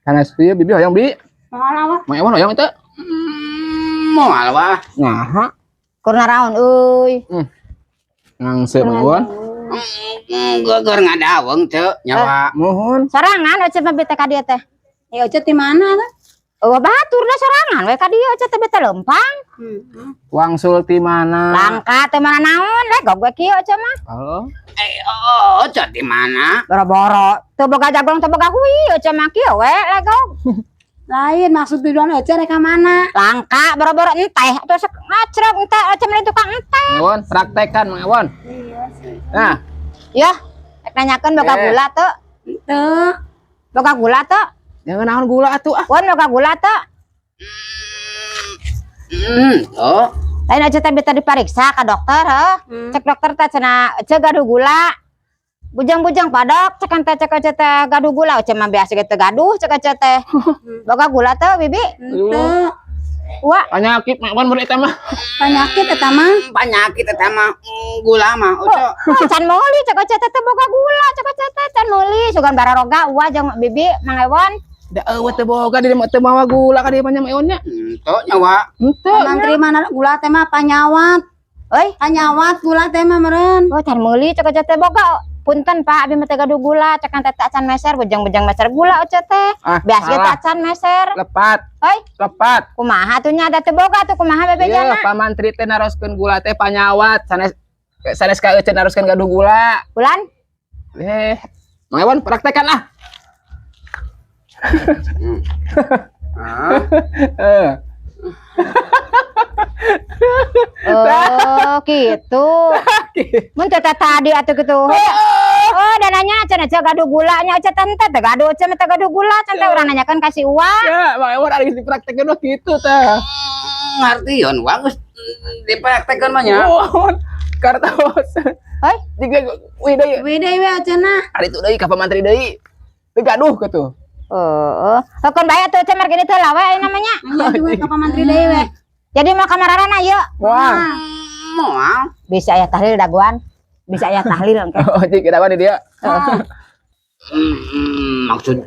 Sanes ieu Bibi hoyong bi. Moal, Wa. Mang Ewon hoyong itu. Moal, Wa. Nah, Kur naraon euy? Ngangse Mang Ewon. Geger ngadaweng teu nyawa. Mohon. Sorangan Ece mah bete ka dieu teh. Ya Oce di mana tuh? Eueuh batur da sorangan we ka dieu Ece teh bete lempang. Wangsul ti mana? Langka teh mana naon legog we kieu Ece mah. Oh. Eh, oh, Oce di mana? Boro-boro teu boga jagong, teu boga hui Ece mah kieu we legog. Lain maksud tujuan Oce rek ka mana? Langka boro-boro enteh atuh sok ngacrok enteh Ece mah tukang enteh. Mang Ewon, praktekan Mang Ewon. Iya sih. Nah, Yah, rek nanyakeun boga Eh. gula teu? Teu. Boga gula teu? Jangan naon gula atuh ah. Won boga gula teu? Oh. Lain Ece teh beta dipariksa ka dokter heuh. Cek dokter teh cenah Ece gaduh gula. Bujang-bujang padok cek teh cek Ece teh gaduh gula. Ece mah biasa ge teu gaduh cek Ece teh. Boga gula teu, Bibi? Teu. Wa, Penyakit Mang Ewon mun eta mah. Penyakit eta mah. Penyakit eta mah gula mah Oce. Oh, can meuli cek Ece teh teu boga gula cek Ece teh can meuli sugan bararoga Wa jeung Bibi Mang Ewon. Da eueuh teu boga di mah teu mawa gula ka dieu mah nya Mang Ewon nya. Henteu nyawa. Henteu. Mantri mana gula teh mah panyawat. Euy, Panyawat gula teh mah meureun. Oh, can meuli cek Ece teh boga. Punten Pak, abi mah teu gaduh gula, cek teh teh acan meser, bujang-bujang meser gula Ece teh. Ah, Biasa ge teh salah. Acan meser. Lepat, Euy, lepat. Kumaha tuh nya da teu boga tuh kumaha Iya, bebejana? Pak Mantri teh naroskeun gula teh panyawat, sanes sanes ka Ece naroskeun gaduh gula. Bulan? Eh, Mang Ewon praktekan ah. Ah. Eh. Oh, gitu. Mun teh tadi atuh gitu. Oh, dan nanya cenah Ece gaduh gulanya Ece teh teh teu gaduh Ece mah teu gaduh gula cenah teh urang nanyakeun ka si Uwa. Ya, Mang Ewon ari geus dipraktekkeun mah kitu tah. Ngartieun Wa geus dipraktekkeun mah nya. Mohon kartos. Hoi, Jika wih deui, Wih deui we Ocena. ari itu deui ka Pak Mantri deui. Teu gaduh kitu. Oh, oh. Keun bae atuh Ece margini teh lah we aya namanya. Nya juga ka Pak Mantri deui we. Jadi mau kamarana yuk. Wah. Moal. Bisa aya tahlil daguan. Bisa aya tahlil engke. Oh, jik daguan di dia. Maksud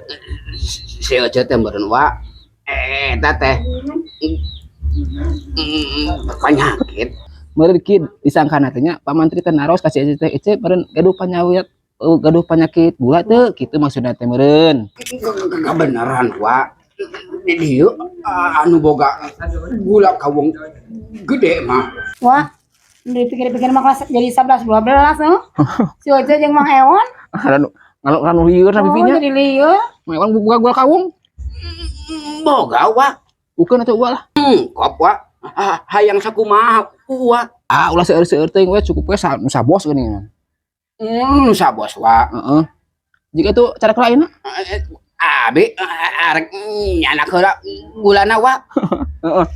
si Oce teh meureun Wa eta teh penyakit. Meureun kid disangkana teh nya Pak Mantri teh naros ka si Ece teh Ece meureun gaduh panyawat eh, gaduh penyakit gula teu kitu maksudna teh meureun. Kebenaran Wa di dieu anu boga gula kawung gede mah. Wah, dipikir-pikir mah kelas jadi 11 12 oh. Si Oce jeung Mang Ewon. Anu ngalo anu lieur na Oh, bibinya. jadi lieur. Mang Ewon boga gula kawung. Boga Wa. Bukan atuh Wa lah. Kop Wa. Ah, hayang sakumaha Wa? Ah, ulah seueur-seueur teuing we cukup we sa sabos geuning. Sabos Wa. Heeh. Jika itu cara lain. Abi arek nyanak heula gulana Wa. Heeh.